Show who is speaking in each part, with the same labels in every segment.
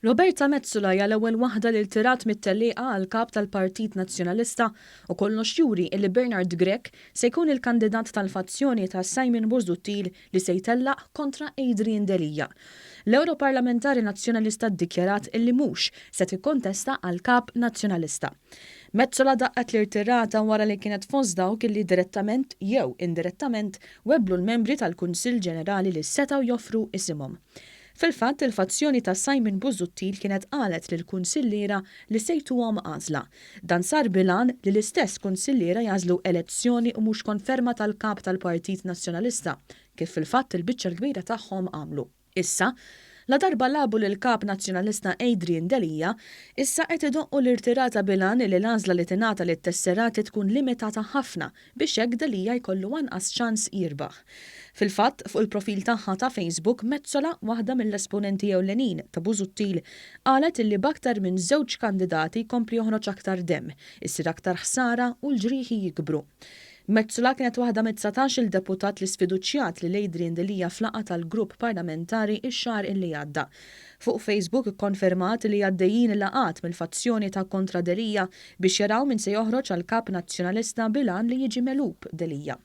Speaker 1: Roberta Metsola hija l-ewwel waħda li rtirat mit-tellieqa għal Kap tal-Partit Nazzjonalista u kollox juri illi Bernard Grech se jkun il-kandidat tal-fazzjoni ta' Simon Busuttil li se jtellaq kontra Adrian Delia. L-Ewroparlamentari Nazzjonalista ddikjarat illi mhux se tikkontesta għal Kap Nazzjonalista. Metsola daqqet l-irtirata wara li kienet fost dawk illi direttament jew indirettament webblu l-membri tal-Kunsill Ġenerali li setgħu joffru isimhom. Fil-fatt, il-fazzjoni ta' Simon Busuttil kienet qalet lill-kunsilliera li se jtuhom għażla. Dan sar bil-għan li l-istess kunsilliera jagħżlu elezzjoni u mhux konferma tal-Kap tal-Partit Nazzjonalista, kif fil-fatt il-biċċa l-kbira tagħhom għamlu. Issa, ladarba lagħbu lill-Kap Nazzjonalista Adrian Delia, issa qed idoqqu l-irtirata bil-għan li l-għażla li tingħata lit-tesserati tkun limitata ħafna biex hekk Delia jkollu anqas ċans jirbaħ. Fil-fatt, fuq il-profil tagħha ta' Facebook, Metsola, waħda mill-esponenti ewlenin ta' Busuttil, qalet illi b'aktar minn żewġ kandidati jkompli joħroġ aktar demm, issir aktar ħsara u l-ġrieħi jikbru. Metsola kienet waħda mid-19-il deputat li sfiduċjat lil Adrian Delia f'laqgħa tal-grupp parlamentari x-xahar illi għadda. Fuq Facebook ikkonfermat li għaddejjin laqgħat mill-fazzjoni ta' kontra Delia biex jaraw min se joħroġ għal Kap Nazzjonalista bil-għan li jiġi megħlub Delia.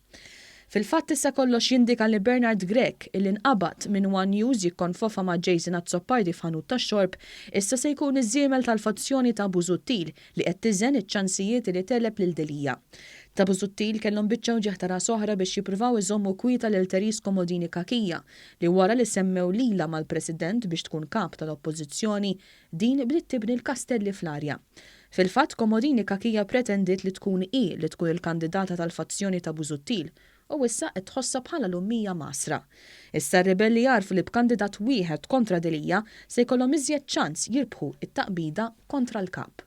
Speaker 1: Fil-fatt issa kollox jindika li Bernard Grech, illi nqabad minn one News jikkonfofa ma' Jason Azzopardi f'ħanut tax-xorb, issa se jkun iż-żiemel tal-fazzjoni ta' Busuttil li qed tiżen iċ-ċansijiet li tegħleb lil Delia. Ta' Busuttil kellhom biċċa wġigħ ta' ras oħra biex jippruvaw iżommu kwieta lil Therese Comodini Cachia li wara li semmew lilha mal-President biex tkun Kap tal-Oppożizzjoni, din bdiet tibni l-kastelli fl-arja. Fil-fatt, Comodini Cachia pretendiet li tkun hi li tkun il-kandidata tal-fazzjoni ta' Busuttil u issa qed tħossha bħala l-ummija mgħassra. Issa r-ribelli għarfu li b'kandidat wieħed kontra Delia se jkollhom iżjed ċans jirbħu t-taqbida kontra l-Kap.